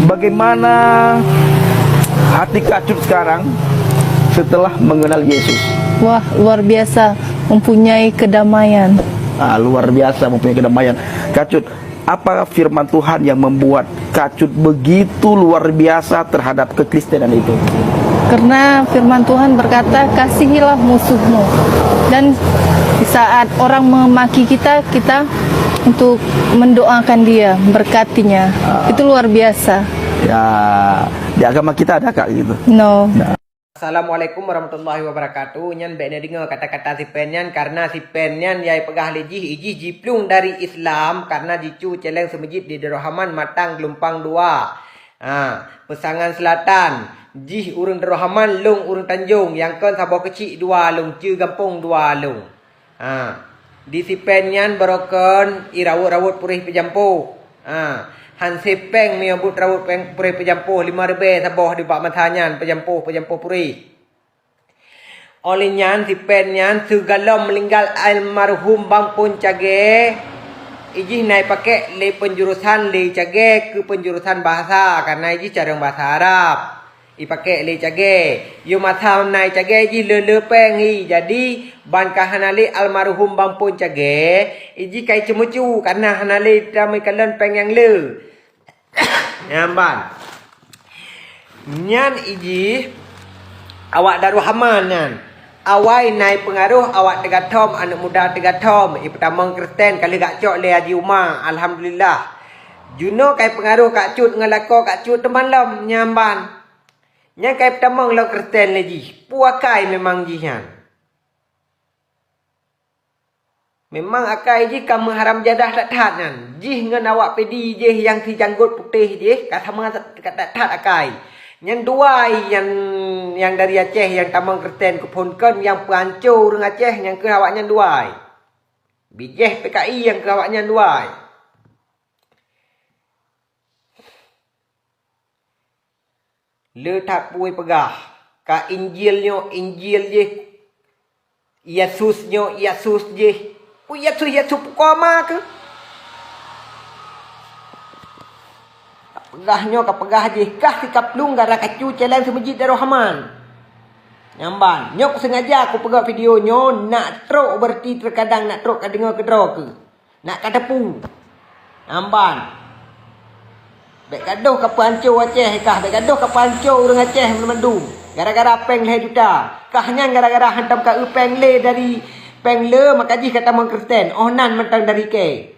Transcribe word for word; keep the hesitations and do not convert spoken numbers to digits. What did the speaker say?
Bagaimana hati Kak Cut sekarang setelah mengenal Yesus? Wah, luar biasa, mempunyai kedamaian. Ah, luar biasa mempunyai kedamaian. Kak Cut, apa firman Tuhan yang membuat Kak Cut begitu luar biasa terhadap kekristenan itu? Karena firman Tuhan berkata, "Kasihilah musuhmu." Dan di saat orang memaki kita, kita untuk mendoakan dia, berkatinya. Ah. Itu luar biasa. Ya, di agama kita ada, Kak, gitu. No. Nah. Assalamualaikum warahmatullahi wabarakatuh. Nyan bèk neudeungoe kata-kata si Pen nyan, karena si Pen nyan nyang peugah lé jih, ijih jiplueng dari Islam karena jicu cèlèng seumeujid di Darul Rahman Matang Geulumpang Dua. Ha, Peusangan Seulatan. Jih ureueng Darul Rahman, lôn ureueng Tanjong, nyang kon saboh keuchik dua lôn, ceue gampông dua lôn. Ha, di si Pen nyan baroekon irawot-rawot puréh peujampoh. Ha, han sé pèng meunyoe buet rawot pèng puréh peujampoh, lima ribèe saboh di bak masa nyan peujampoh, peujampoh puréh. Óh lheueh nyan si Pen nyan sigohlom meuninggai almarhum Bang Pon Cagèe, ijih na ipakèk lé penjurusan lé Cagèe keu penjurusan bahasa, karena ijih carông bahasa Arab. Ipakèk lé Cagèe. Yoh masa na i Cagèe jih le-le pèng hi. Jadi, ban ka hana lé almarhum Bang Pon Cagèe, ijih ka iceumeucue, karena hana lé tameukalon pèng nyang le. Nyan ban. Nyan ijih awak Darul Rahman nyan. Awai na ipeungaroh awak Teugathom, aneuk muda Teugathom, ipeutamong Kristen ka lheueh geujak cok lé Haji Uma. Alhamdulillah. Jinoe ka ipeungaroh Kak Cut ngon lakoe Kak Cut teuma lom, nyan ban. Nyan ka ipeutamong lom Kristen lé jih. Peue akai memang jih nyan. Memang akai jih ka meuharam jadah that-that nyan. Jih ngon awak Pedi jih nyang sijanggot putéh jih ka sama that-that akai. Nyan dua nyang, nyang dari Aceh nyang tamong Kristen, keuphon kon nyang peuhanco ureueng Aceh nyan keuh awaknyan dua. Bijéh P K I nyang keuh awaknyan dua. Le that peue peugah, ka Injil nyoe Injil jih, Yesus nyoe Yesus jih. Peue Yesus, Yesus peue koma keuh? Ka peugah nyoe, ka peugah jih, kah si kaplueng gara kacu cèlèng seumeujid Darul Rahman. Nyan ban, nyoe sengaja kupeugah video nyoe, nak trok berarti terkadang nak trok ka deungoe keudroe keuh. Nak ka teupeu. Nyan ban. Bèk gadoh ka peuhanco Aceh kah, bèk gadoh ka peuhanco ureueng Aceh mandum. Gara-gara pèng lhèe juta. Kah nyan gara-gara hantom ka eu pèng lé dari pèng le, maka jih ka tamong Kristen. Óh nan mantong dari kèe.